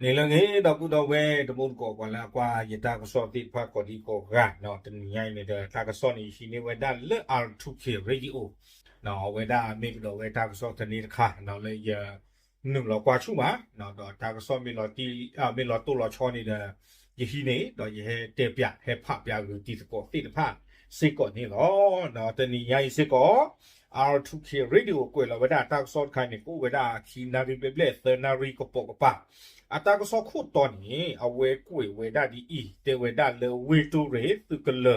န့ၣ်လၢအဂ့ၤ ဒီပုၢ်ဒီဝဲၢ်တံၤသကိး ပှၤလၢအကွၢ်ယတၢ်ကစီၣ်သ့ၣ်တဖၣ်ကိးဒံကိးဂၤ, တနံၤညါအံၤန့ၣ်ဒီး တၢ်ကစီၣ်န့ၣ် ယဟံးန့ၢ်ဝဲဒၣ်လၢ R two K Radio အဝဲဒၣ်မ့ၢ်ကဒီးဝဲတၢ်ကစီၣ်သန့တခါ လၢယ နုာ်လီၤကွၢ်ဆူၣ်မး, ဒီးတၢ်ကစီၣ်မ့ၢ်လီၤတံၢ် မ့ၢ်လီၤတိၢ်လီၤဆီန့ၣ်ဒီး ယဟံးန့ၢ် ဒီးယဟဲတဲပၠး ဟဲဖးပၠးဂုာ်တံၤသကိးသ့ၣ်တဖၣ်စ့ၢ်ကီးန့ၣ်လီၤ. တနံၤညါအံၤစ့ၢ်ကီး R two K Radio ကွဲးလီၤဝဲဒၣ်တၢ်ကစီၣ်တခါန့ၣ် ကအိၣ်ဝဲဒၣ်ခံနၣ်ရံၣ်ဘျဲၣ်ဘျဲၣ် သၢနၣ်ရံၣ်ကပိာ်ကပၤ, အတၢ်ကစီၣ်ခိၣ်တီန့ၣ် အဝဲကွဲးဝဲဒၣ်ဒ်အံၤ တဲဝဲဒၣ်လၢဝ့ၢ်တိၢ်ရ့ၣ်သုးကလၢၤ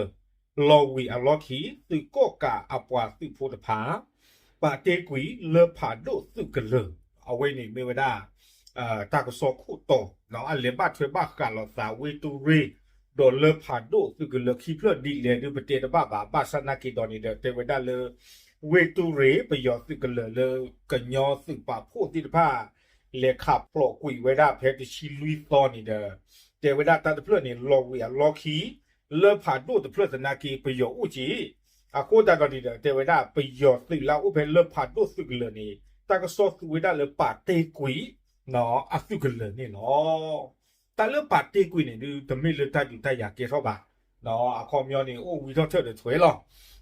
လီၤဝံၤအလီၢ်ခံ သုးကီၣ်ကးအပှၤသုးဖိတဖၣ် ပာ်တ့ၢ်ကွံာ်လၢဖးဒိၣ်သုးကလၢၤ, အဝဲန့ၣ်မ့ၢ်ဝဲဒၣ် တၢ်ကစီၣ်ခိၣ်တီ အလဲၤဘၣ်ထွဲဘၣ်ဃးလိာ်သးဝ့ၢ်တိၢ်ရ့ၣ် ဒီးလၢဖးဒိၣ်သုးကလၢၤခံဖျၢၣ်ဒ်လဲၣ်ဒုးပတဲတဘၣ်ဘၣ်, ဘၣ်ဆၣ်နာ်က့ဒီးန့ၣ်ဒီး တဲဝဲဒၣ်လၢ ဝ့ၢ်တိၢ်ရ့ၣ်ပယီၤသုးကလၢၤလၢကညီသုးပာ်ဖှိၣ်သ့ၣ်တဖၣ် လဲၤခးဖျိးကွံာ်ဝဲဒၣ်ဖဲတဆံလွံၢ်သီန့ၣ်ဒီး တဲဝဲဒၣ်တၢ်တဖျၢၣ်န့ၣ် လီၤဝံၤအလီၢ်ခံ လၢဖးဒိၣ်တဖျၢၣ်သနာ်က့ ပယီၤအိၣ်က့ၤ, အဃိသတးဒီးန့ၣ်ဒီး တဲဝဲဒၣ်ပယီၤသုးလၢအအိၣ်ဖဲလၢဖးဒိၣ်သုးကလၢၤန့ၣ် တၢ်ကစီၣ်သူဝဲဒၣ်လၢပာ်တ့ၢ်ကွံာ် အသုးကလၢၤန့ၣ်လီၤ. တၢ်လၢပာ်တ့ၢ်ကွံာ်န့ၣ်ဒုး တမ့ၢ်လၢတၢ်ဒုးတၢ်ယၤကဲထီၣ်ဘၣ်. အခီပညီန့ၣ် အိၣ်ဝံထီၣ်ထၢၣ်ဒီးထွဲလီၤ.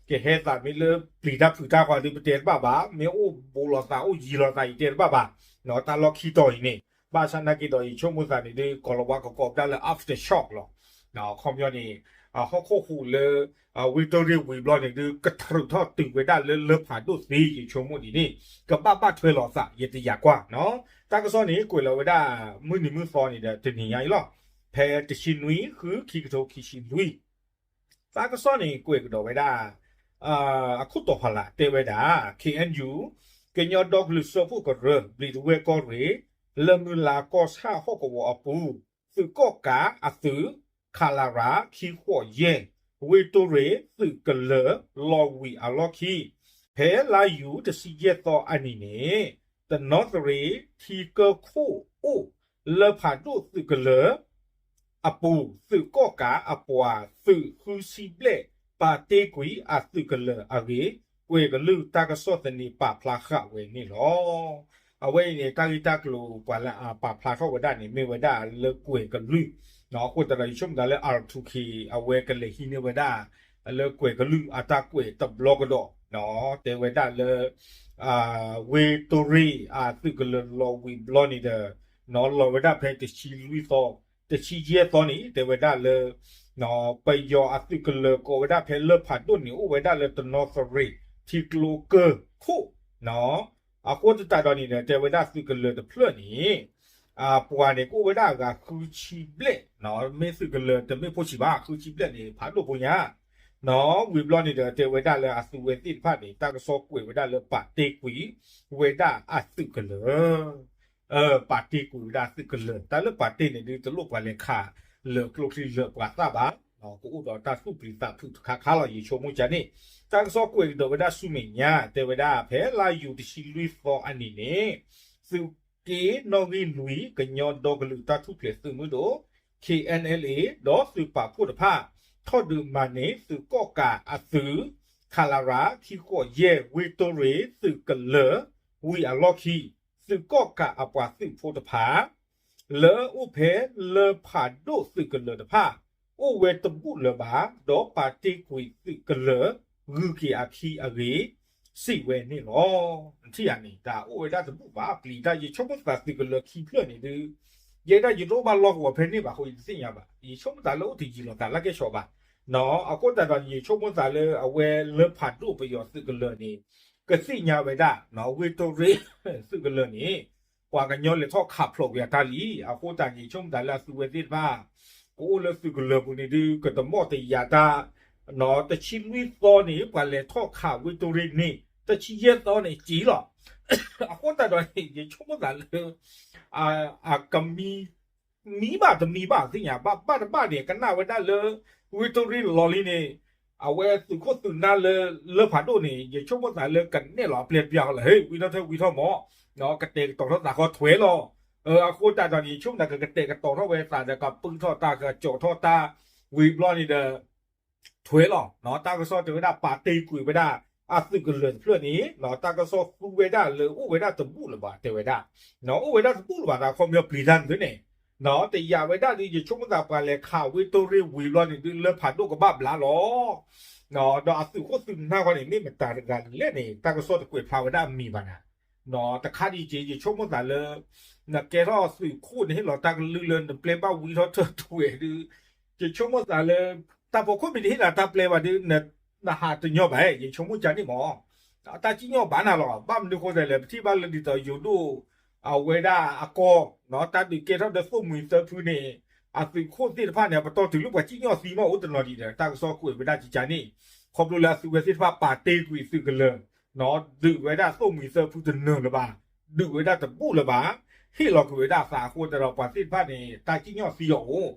ကဟဲသးမ့ၢ်လၢပျံၤတၢ်ဖုးတၢ်ဃီဒုးပတဲတဘၣ်ဘၣ်, မ့ၢ်အိၣ်ဘူးလိာ်သးအိၣ်ယံၤလိာ်သးအံၤတဲတဘၣ်ဘၣ်. တၢ်လီၢ်ခံတီၤအံၤန့ၣ် ဘၣ်ဆၣ်နာ်က့ဒီးယဆိကမိၣ်သးန့ၣ်ဒုး ကိၤလၤဝါကကိးဝဲဒၣ်လၢ aftershock လီၤ. အခီပညီန့ၣ် ဟီၣ်ခိၣ်ဟူးလၢ ဝ့ၢ်တိၢ်ရ့ၣ်ဝံၤဘျီန့ၣ်ဒုး ကထုးထီၣ်တုၤဝဲဒၣ်လၢလၢဖးဒိၣ်သ့ ယဆိကမိၣ်ဒ်န့ၣ် ကဘၣ်ဘၣ်ထွဲလိာ်သး ယတယာ်ကွၢ်နီၤ. တၢ်ကစီၣ်န့ၣ် ကွဲးလီၤဝဲဒၣ် မုၢ်နံၤမုၢ်သီန့ၣ်ဒီး တနံၤညါအံၤလီၤ. ဖဲတဆံနွံ ဃု ခံကထိခံဆံလွံၢ် တၢ်ကစီၣ်န့ၣ် ကွဲးကဒီးဝဲဒၣ် အခိၣ်တီဖီလာ်တဲဝဲဒၣ် K N U ကညီဒီကလုာ်စၢဖှိၣ်ကရၢ ဘျံးတဝဲၢ်ကီၢ်ရ့ၣ် လၢမုၢ်လါကီၢ်ဆၣ်ဟီၣ်ကဝီၤအပူၤ သုးကီၣ်ကးအသုး ခလရ ခံဃိးယဲၢ် ဝ့ၢ်တိၢ်ရ့ၣ်သုးကလၢၤ လီၤဝံၤအလီၢ်ခံ ဖဲလါယူၤတဆံယဲၢ်သီအနံၤန့ၣ် တနီသရံၣ် ထံကၢခိၣ်အိၣ် လၢဖးဒိၣ်သုးကလၢၤ အပူၤ သုးကီၣ်ကးအပှၤသုးဃုဆံဘျဲၣ် ပာ်တ့ၢ်ကွံာ်အသုးကလၢၤအဂ့ၢ် ကွဲၤကလုၢ်တၢ်ကစီၣ်သန့ပာ်ဖျါဃာ်ဝဲန့ၣ်လီၤ. အဝဲအံၤန့ၣ် တၢ်ဂ့ၢ်တၢ်ကျိၤပှၤလၢအပာ်ဖျါထီၣ်ဝဲဒၣ်န့ၣ် မ့ၢ်ဝဲဒၣ်လၢကွဲၤကလုၢ် အဃိသတးဒီး ယဆိကမိၣ်သးလၢ R two K အဝဲကလဲၤဟံးန့ၢ်ဝဲဒၣ် လၢကွဲၤကလုၢ်အတၢ်ကွဲးတဘျီကဒီး တဲဝဲဒၣ်လၢ ဝ့ၢ်တိၢ်ရ့ၣ်အသုးကလၢၤလီၤဝံၤဘျီန့ၣ်ဒီး လီၤဝဲဒၣ်ဖဲတဆံလွံၢ်သီ တဆံယဲၢ်သီန့ၣ် တဲဝဲဒၣ်လၢ ပယီၤအသုးကလၢၤကိးဝဲဒၣ်ဖဲလၢဖးဒိၣ်န့ၣ် အိၣ်ဝဲဒၣ်လၢတနီသရံၣ် ထံကျိကၢခိၣ် အဃိသတးဒီးန့ၣ်ဒီး တဲဝဲဒၣ်သုးကလၢၤတဖျၢၣ်န့ၣ် အပှၤန့ၣ် ကအိၣ်ဝဲဒၣ်အဂၤဃုဆံဘျဲၣ်, မ့ၢ်သုးကလၢၤတမ့ၢ်ဖိဆံးဘၣ် ဃုဆံဘျဲၣ်န့ၣ် ဖးဒိၣ်ဖိညါ ဝံၤဘျီန့ၣ်ဒီး တဲဝဲဒၣ်လၢအသုးဝဲသ့ၣ်တဖၣ်န့ၣ် တၢ်ကစီၣ်ကွဲးဝဲဒၣ်လၢပာ်တ့ၢ်ကွံာ်ဝဲဒၣ်အသုးကလၢၤ ပာ်တ့ၢ်ကွံာ်ဝဲဒၣ်သုးကလၢၤ တၢ်လၢပာ်တ့ၢ်န့ၣ်ဒုး တလိၣ်ပှၤလဲၤခးလၢာ်ကျိချံလၢာ်ပှၤသၣ်ဘၣ်, ကအိၣ်ဒီးတၢ်သူၣ်ပျံၤသးဖုးတခါခါလီၤ ယဆိကမိၣ်ကန့ၣ်. တၢ်ကစီၣ်ကွဲးကဒီးဝဲဒၣ်ဆူမဲာ်ညါ တဲဝဲဒၣ်ဖဲလါယူၤတဆံလွံၢ်သီအနံၤန့ၣ် သုးက့နီၣ်ဂံၢ်လွံၢ် ကညီဒီကလုာ်တၢ်ထူၣ်ဖျဲးသုးမုၢ်ဒိၣ် K N L A ဒီးသုးပာ်ဖှိၣ်တဖၣ် ထီၣ်ဒုးမၤန့ၢ်သုးကီၣ်ကးအသုး ခလရ ခံဃိးယဲၢ် ဝ့ၢ်တိၢ်ရ့ၣ်သုးကလၢၤ ဝံၤအလီၢ်ခံ သုးကီၣ်ကးအပှၤသုးဖိတဖၣ် လၢအအိၣ်ဖဲလၢဖးဒိၣ်သုးကလၢၤတဖၣ် အိၣ်ဝဲတဘူၣ်လၢၤဘၣ် ဒီးပာ်တ့ၢ်ကွံာ်သုးကလၢၤ ဂုၤက့ၤအခံအဂ့ၢ် စံးဝဲန့ၣ်လီၤ. နထံၣ်ဧါန့ၣ် တၢ်အိၣ်ဝဲဒၣ်တဘူၣ်ဘၣ် ပျံၤတၢ် ယဆိကမိၣ်သးသုးကလၢၤခံဖျၢၣ်န့ၣ်ဒုး ယဲဒၣ်ယတအိၣ်ဘၣ်လီၢ်ကဝီၤဖဲန့ၣ်ဘၣ်အဃိ ယတသ့ၣ်ညါဘၣ် ယဆိကမိၣ်သးလၢအိၣ်တယံာ်လိာ်သးလၢကဲဆိးဘၣ် အဃိသတးဒီး ယဆိကမိၣ်သးလၢအဝဲလၢဖးဒိၣ်ပယီၤသုးကလၢၤန့ၣ် ကသ့ၣ်ညါဝဲဒၣ် ဝ့ၢ်တိၢ်ရ့ၣ်သုးကလၢၤန့ၣ် ပှၤကညီလဲၤထီၣ်ခးဖျိးကွံာ်အတၢ်လံ အဃိသတးန့ၣ် ယဆိကမိၣ်သးလၢအသုးဝဲသ့ၣ်တဖၣ် ကအိၣ်လၢသုးကလၢၤပူၤန့ၣ်ဒုး ကတမီၣ်တယာ်တၢ် တဆံလွံၢ်သီန့ၣ် ပှၤလဲၤထီၣ်ခးဝ့ၢ်တိၢ်ရ့ၣ်န့ၣ် တဆံယဲၢ်သီန့ၣ်က့ၤလီၤ. အဃိသတးဒီးန့ၣ် ယဆိကမိၣ်သးလၢ အကမံ မံဘၣ်တမံဘၣ်သ့ၣ်ညါဘၣ် ဘၣ်တဘၣ်န့ၣ် ကနၣ်ဝဲဒၣ်လၢ ဝ့ၢ်တိၢ်ရ့ၣ်လီၤလံန့ၣ် အဝဲသုးခိၣ်သုးနၢ်လၢ လၢဖးဒိၣ်န့ၣ် ယဆိကမိၣ်သးလၢကနဲၣ်လီၤအပျဲၢ်တပျၢ်ဃီလၢ ဟ့ၣ်ဝံထီၣ်ထၢၣ်ဝံထီၣ်မး ကတဲာ်ကတီၤထီၣ်သးဃီထွဲလီၤ. အဃိသတးဒီးန့ၣ် ယဆိကမိၣ်သးကကတဲာ်ကတီၤထီၣ်ဝဲသးဒီးကပုၢ်ထီၣ်တၢ်ကကၠီၤထီၣ်တၢ် ဝံၤဘျီန့ၣ်ဒီး ထွဲလီၤ. တၢ်ကစီၣ်တဲဝဲဒၣ်ပာ်တ့ၢ်ကွံာ်ဝဲဒၣ် အသုးကလၢၤတဖျၢၣ်န့ၣ် တၢ်ကစီၣ်သူဝဲဒၣ်လၢအိၣ်ဝဲဒၣ်တဘူၣ်လၢၤဘၣ် တဲဝဲဒၣ် အိၣ်ဝဲဒၣ်တဘူၣ်လၢၤဘၣ် တၢ်ခီပညီပျံၤတၢ်န့ၣ် တယာ်ဝဲဒၣ်ဒီး ယဆိကမိၣ်သးပှၤလဲၤခးဝ့ၢ်တိၢ်ရ့ၣ်ဝံၤဘျီန့ၣ်ဒုး လၢဖးဒိၣ်ကဘၣ်ဘျါလီၤ. ဒီးအသုးခိၣ်သုးနၢ်ဃီန့ၣ် မ့ၢ်မတၤတဂၤလဲၣ်န့ၣ် တၢ်ကစီၣ်တကွဲးဖျါဝဲဒၣ်အမံၤဘၣ်နၤ. တခါဒ်က့ၤ ယဆိကမိၣ်သးလၢ နကဲထီၣ်သုးခိၣ်န့ၣ် ဟ့ၣ်လီၤတၢ်ကလုၢ်လၢနပျဲဘၣ်ဝံထီၣ်တၢ်တဝဲၢ်ဒုး ယဆိကမိၣ်သးလၢ တၢ်ပိာ်ခိၣ်မ့ၢ်တဟ့ၣ်နၤတၢ်ပျဲဘၣ်ဒုး နဟးတညီဘၣ် ယဆိကမိၣ်ကန့ၣ်မး တၢ်စံၣ်ညီၣ်ဘၣ်နၤလီၤ. ဘၣ်မနုၤဃိသတးလဲၣ် ပထံၣ်ဘၣ်လၢဒ်သိးယိၤဒိၣ် အဝဲဒၣ်အကီၢ် တၢ်ဒုးကဲထီၣ်ဒီးသိၣ်မှံၤသၢဖုန့ၣ် အသုးခိၣ်သ့ၣ်တဖၣ်န့ၣ် အပတီၢ်တုၤလၢပှၤစံၣ်ညီၣ်သံမးအိၣ်တနီၤဒံးဒီး တၢ်ကစီၣ်ကွဲးဝဲဒၣ်ကကန့ၣ် ခီဖျိလၢအသုးဝဲသ့ၣ်တဖၣ်ပာ်တ့ၢ်ကွံာ်သုးကလၢၤ ဒုးဝဲဒၣ်သိၣ်မှံၤသၢဖုတနၢၤလၢၤဘၣ်, ဒုးဝဲဒၣ်တဘူၣ်လၢၤဘၣ်, ဟ့ၣ်လီၤကွံာ်ဝဲဒၣ်အသးအဃိသတးဒီး ပှၤသ့ၣ်တဖၣ်န့ၣ် တၢ်စံၣ်ညီၣ်သံအီၤအိၣ်,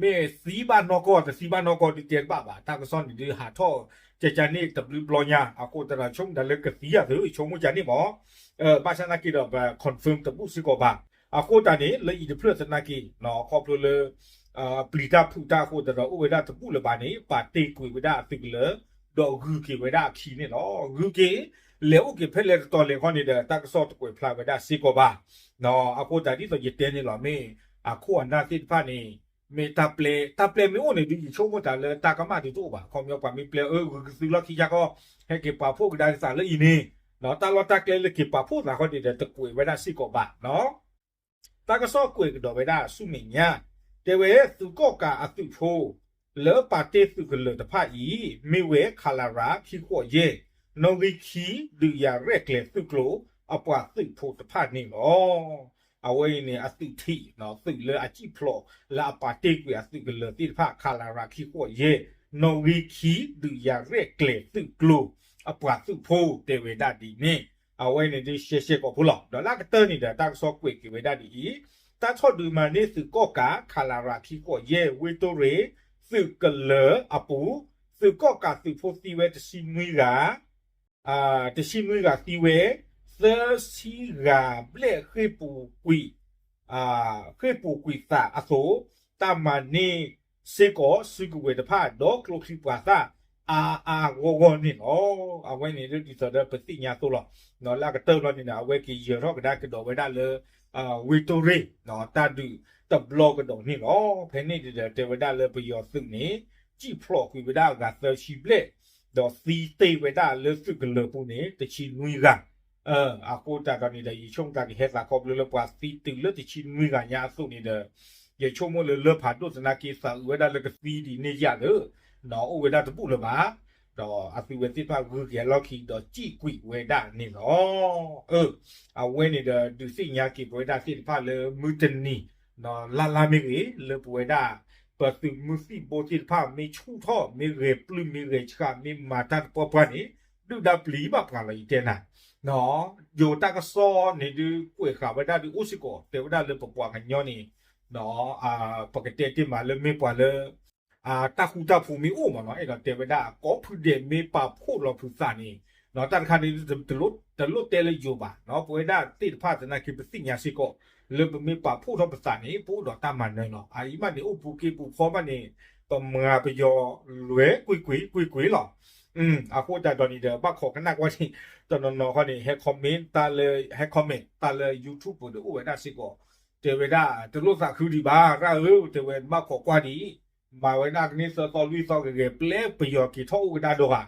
မ့ၢ်သံဘၣ်နီၢ်ကီၢ် တသံဘၣ်နီၢ်ကီၢ်ဒုးတဲတဘၣ်ဘၣ်, တၢ်ကစီၣ်န့ၣ်ဒုးဟးထီၣ်ကကန့ၣ်တဘျုးဘျီညါ အဃိသတးဒီး ဆိကမိၣ်တၢ်လၢကသံအသုး ဆိကမိၣ်ကန့ၣ်မး ဘၣ်ဆၣ်သနာ်က့ဒီး ပ confirm တဘူၣ်စ့ၢ်ကီးဘၣ်. အဃိသတးန့ၣ် လၢအံၤတဖျၢၣ်သနာ်က့ ခီဖျိလၢ ပျံၤတၢ်ဖုးတၢ်အဃိသတးဒီး အိၣ်ဝဲဒၣ်တဘူၣ်လၢၤဘၣ်န့ၣ် ပာ်တ့ၢ်ကွံာ်ဝဲဒၣ်အသုးကလၢၤ ဒီးဂုၤက့ၤဝဲဒၣ်အခံန့ၣ်လီၤ. ဂုၤက့ၤ လဲၤအိၣ်က့ၤဖဲလဲၣ်တတီၤလဲၣ်ခီန့ၣ်ဒီး တၢ်ကစီၣ်တကွဲးဖျါဝဲဒၣ်စ့ၢ်ကီးဘၣ်. အဃိသတးဒ်သိးယတဲန့ၣ်လီၤ မ့ၢ်အခိၣ်အနၢ်သ့ၣ်တဖၣ်န့ၣ် မ့ၢ်တၢ်ပျဲ တၢ်ပျဲမ့ၢ်အိၣ်န့ၣ်ဒုး ယဆိကမိၣ်တၢ်လၢတၢ်ကမၣ်ဒုးတအိၣ်ဘၣ်. ခီပညီပှၤမ့ၢ်ပျဲအၢ ဂုၤကသုလီၢ်ခံဆါခီ ဟဲက့ၤပာ်ဖှိၣ်ကဒါက့ၤသးလၢအံၤန့ၣ် တၢ်လီၢ်တၢ်ကျဲလၢက့ၤပာ်ဖှိၣ်သးခီန့ၣ်ဒီး တကွဲးဝဲဒၣ်စ့ၢ်ကီးဘၣ်. တၢ်ကစီၣ်ကွဲးကဒီးဝဲဒၣ်ဆူမဲာ်ညါ တဲဝဲသုးကီၣ်ကးအသုးဖိ လၢပာ်တ့ၢ်သုးကလၢၤတဖၣ်အံၤ မ့ၢ်ဝဲ ခလရ ခံဃိးယဲၢ် နီၣ်ဂံၢ်ခံ ဒုးယၤရဲၣ်ကျဲၤသုးကျိၤ အပှၤသုးဖိတဖၣ်န့ၣ်လီၤ. အဝဲအံၤန့ၣ် အသုးထံး သုးလၢအစံၣ်ဖျိးလၢအပာ်တ့ၢ်ကွံာ်အသုးကလၢၤသ့ၣ်တဖၣ် ခလရ ခံဃိးယဲၢ် နီၣ်ဂံၢ်ခံ ဒုးယၤရဲၣ်ကျဲၤသုးကျိၤ အပှၤသုးဖိတဲဝဲဒၣ်ဒ်န့ၣ် အဝဲန့ၣ်ဒုးရှဲရှဲကိာ်ဖိလီၤ. ဒီးလၢအကတၢၢ်န့ၣ်ဒီး တၢ်ကစီၣ်ကွဲးက့ၤဝဲဒၣ်ဒ်အံၤ, တၢ်ထီၣ်ဒုးမၤန့ၢ်သုးကီၣ်ကး ခလရ ခံဃိးယဲၢ် ဝ့ၢ်တိၢ်ရ့ၣ် သုးကလၢၤအပူၤ သုးကီၣ်ကးသုးဖိသံဝဲတဆံနွံဂၤ တဆံနွံဂၤသံဝဲ သၢဆံဂၤဘျဲၣ်ဃ့ၢ်ပူၤကွံာ် ဃ့ၢ်ပူၤကွံာ်သးအသိး, တၢ်မၤန့ၢ်စ့ၢ်ကီးစုကဝဲၤတဖၣ် ဒီးကျိချံမျိာ်သၣ် အါအါဂီၢ်ဂီၢ်န့ၣ်လီၤ. အဝဲန့ၣ်ဒ်သိးဒီးပသ့ၣ်ညါအသိးလီၤ. လၢအကတၢၢ်ဘျီန့ၣ်ဒီး အဝဲက့ၤယၢၤထီၣ်ကဒါကဒီးဝဲဒၣ်လၢ ဝ့ၢ်တိၢ်ရ့ၣ် တၢ်ဒုးတဘျီကဒီးန့ၣ်လီၤ. ဖဲန့ၣ်ဒီးတဲဝဲဒၣ်လၢပယီၤသုးန့ၣ် စံၣ်ဖျိးကွံာ်ဝဲဒၣ်အဂၤသၢဆံဘျဲၣ်, ဒီးသံတ့ၢ်ဝဲဒၣ်လၢသုးကလၢၤပူၤန့ၣ် တဆံနွံဂၤ အဃိသတးဒီးန့ၣ်ဒီး ယဆိကမိၣ်သးကဟဲသးခီဖျိလၢပှၤသံတုၤလၢတဆံနွံဂၤညါအသိးန့ၣ်ဒီး ယဆိကမိၣ်လၢလၢဖးဒိၣ်သနာ်က့သးအုးဝဲဒၣ်လၢကသံဒ်န့ၣ်ယၤလၢ အိၣ်ဝဲဒၣ်တဘူၣ်လၢၤဘၣ်, ဒီးအသုးဝဲသ့ၣ်တဖၣ်ဂုၤက့ၤအလီၢ်ခံဒီးစံၣ်ကွံာ်ဝဲဒၣ်န့ၣ်လီၤ. အဝဲန့ၣ်ဒီးဒုးသ့ၣ်ညါက့ၤပဝဲဒၣ်သ့ၣ်တဖၣ်လၢမုၢ်တနံၤ လါလါမ့ၢ်ဂ့ၤ လၢပဝဲဒၣ် ပသုးမုၢ်သံၣ်ဘိသ့ၣ်တဖၣ် မ့ၢ်ဆူၣ်ထီၣ် မ့ၢ်ဂဲၤပျုၢ် မ့ၢ်ဂဲၤဆှး မ့ၢ်မၤတၢ်တပှၢ်ပှၢ်န့ၣ် ဒုၣ်ဒါပျံၤဘၣ်ပှၤလီၤ ယတဲနၤ, ယိၤတၢ်ကစီၣ်န့ၣ်ဒုးကွဲးဃာ်ဝဲဒၣ်ဒုးအိၣ်စ့ၢ်ကီး တဲဝဲဒၣ်လၢပပှၤကညီန့ၣ် ပကတဲတ့ၢ်မးလၢမ့ၢ်ပှၤလၢ တၢ်ဃူတၢ်ဖိးမ့ၢ်အိၣ်မးနီၤ အဲၣ်ဒိးတဲဝဲဒၣ် ကိးဖုဒဲးမ့ၢ်ပာ်ဖှိၣ်လီၤဖုးသးန့ၣ် တၢ်တခါန့ၣ် တလိၣ်တဲလၢယိၤဘၣ်, ပဝဲဒၣ်သ့ၣ်တဖၣ်သနာ်က့ ပသ့ၣ်ညါစ့ၢ်ကီး လၢပမ့ၢ်ပာ်ဖှိၣ်ထီၣ်ပသးန့ၣ် ပအိၣ်ဒီးတၢ်မၤနၢၤလီၤ. အအံၤမးန့ၣ် အိၣ်ပူၤက့ၤပူၤဖီမးန့ၣ် ပမၤပယီၤလွဲကွ့ၢ်ကွ့ၢ်ကွ့ၢ်ကွ့ၢ်လီၤ. အဃိသတးဒီးန့ၣ်ဒီး ဘၣ်ခိးကနၣ်ကွၢ်န့ၣ် တနီၤနီၤခီန့ၣ် ဟဲ comment တၢ်လၢ ဟဲ comment တၢ်လၢ YouTube ပူၤဒီးအိၣ်ဝဲဒၣ်စ့ၢ်ကီး တဲဝဲဒၣ် တလိၣ်သးခုဒံးဘၣ် ရၣ်ဧၢ တဲဝဲ ဘၣ်ခိးကွၢ်ဒံး မၤဝဲဒၣ်ကန့ၢ်သၢသီလွံၢ်သီဂ့ၤဂ့ၤ ပျဲပယီၤက့ၤထီၣ်အိၣ်ကဒါဒီးဧါ.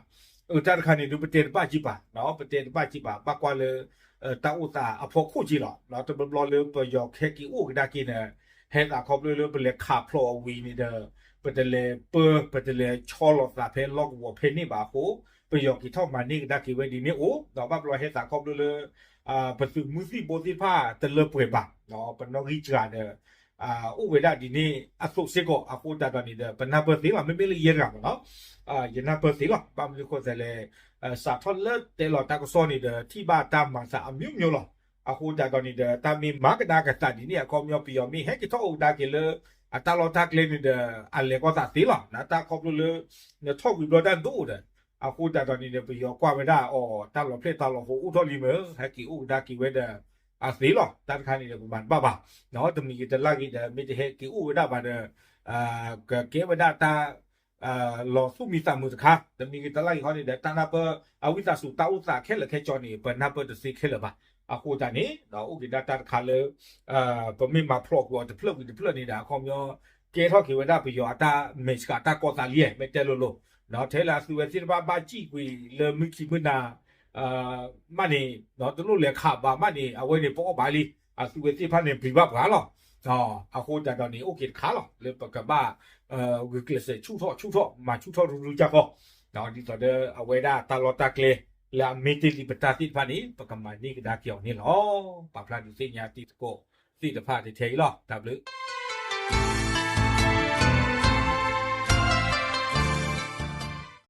အတၢ်တခါန့ၣ်ဒုး ပတဲတဘၣ်က့ၤဘၣ်, ပတဲတဘၣ်က့ၤဘၣ် ဘၣ်ကွၢ်လၢ တၢ်အိၣ်သးအဖီခိၣ်က့ၤလီၤ. တဘျီဘျီလၢပယီၤခဲက့ၤအိၣ်ကဒါက့ၤန့ၣ် ဟဲသးခီဖျိလၢပလဲၤခးဖျိးအဝံၤန့ၣ်ဒီး ပတလဲၤပၢ ပတလဲၤဆီလီၤသးဖဲလီၢ်ကဝီၤဖဲန့ၣ်ဘၣ်အဃိ ပယီၤက့ၤထီၣ်မၤန့ၢ်ကဒါက့ၤဝဲဒ်န့ၣ်အိၣ်, ဒီးဘၣ်ဘျီဟဲသးခီဖျိလၢ ပသုးမုၢ်သံၣ်ဘိသ့ၣ်တဖၣ်တလၢပှဲၤဘၣ်, ပနီၣ်ဂံၢ်စှၤဒီး အိၣ်ဝဲဒၣ်ဒ်န့ၣ်အသိးစ့ၢ်ကီး အဃိသတးဒီးန့ၣ်ဒီး ပနၢ်ပၢၢ်သ့လီၤ မ့မ့ၢ်လၢယဲတဂၤမးနီၤ ယနၢ်ပၢၢ်သ့လီၤ. ဘၣ်မနုၤအဃိသတးလဲၣ် စးထီၣ်လၢတဲလီၤတၢ်ကစီၣ်န့ၣ်ဒီး ထံၣ်ဘၣ်တၢ်မၤသးအမျိုးမျိုးလီၤ. အဃိသတးဒီးန့ၣ်ဒီး တၢ်မ့ၢ်မၤကဒါကသးဒ်န့ၣ် အခီပညီပယီၤမ့ၢ်ဟဲက့ၤထီၣ်အိၣ်ကဒါက့ၤလၢ အတၢ်လီၢ်တၢ်ကျဲန့ၣ်ဒီး အလဲၤကီၢ်သးသ့လီၤ. နတၢ်ခီဖျိလၢ နထီၣ်ကွံာ်ဘျီတၢ်ဒိၣ်ဒီး အဃိသတးဒီးန့ၣ်ဒီး ပယီၤကွၢ်ဝဲဒၣ်အီၤ တၢ်လီၤဖျဲၣ်တၢ်လီၤဃိအိၣ်ထီၣ်လံမ့ၢ် ဟဲက့ၤအိၣ်ကဒါက့ၤဝဲဒီး အသ့လီၤ. တၢ်တခါန့ၣ်ဒီး ပမၤတဘၣ်ဘၣ်, တမံၤဂ့ၤတလါဂ့ၤဒီး မ့ၢ်တဟဲက့ၤအိၣ်ဝဲဒၣ်ဘၣ်ဒီး ကကဲဝဲဒၣ်တၢ် လီၤသူၣ်မံသးမုာ်တခါ တမံၤဂ့ၤတလါဂ့ၤခီန့ၣ်ဒီး တၢ်နၢ်ပၢၢ် အဝံသးစူၤ တၢ်အိၣ်သးခဲလၢာ်ခဲဆ့န့ၣ် ပနၢ်ပၢၢ်တသ့ခဲလၢာ်ဘၣ်. အဃိသတးန့ၣ် ဒီးအိၣ်က့ၤဒၣ်တၢ်တခါလၢ ပမ့ၢ်မၤဖျိးကွံာ်အီၤတဖျၢၣ်ဝံၤတဖျၢၣ်န့ၣ်ဒီး အခီပညီ ကဲထီၣ်က့ၤဝဲဒၣ်ပယီၤအတၢ်မဲာ်ဆှးတၢ်ကီသးလံ မ့ၢ်တဲလိၤလိၤ, ထဲလၢအသုဝဲသ့ၣ်တဖၣ်ဘၣ်စံၣ်ကွံာ်လၢမုၢ်ခံမုၢ်နၤ မးန့ၣ် တလိၣ်လဲၤခးဘၣ်မးန့ၣ် အဝဲန့ၣ်ပအီၣ်ဘၣ်လံ, အသုဝဲသ့ၣ်တဖၣ်န့ၣ် ပျံၤဘၣ်ပှၤလီၤ. အဃိသတးဒီးန့ၣ် အိၣ်က့ၤတခါလီၤ လၢပကဘၣ် ဂုာ်ကျဲးစၢးဆူၣ်ထီၣ်ဆူၣ်ထီၣ် မၤဆူၣ်ထီၣ်ရူရူကၢ်ကီၢ်, ဒ်သိးဒီးအဝဲဒၣ်တၢ်လီၢ်တၢ်ကျဲ လၢအမ့ၢ်တ့ၢ်လံပတၢ်သ့ၣ်တဖၣ်န့ၣ် ပကမၤန့ၢ်ကဒါက့ၤအီၤန့ၣ်လီၤ. ပာ်ဖျါဒုးသ့ၣ်ညါတံၤသကိးသ့ၣ်တဖၣ်တထဲအံၤလီၤ. တၢ်ဘျုး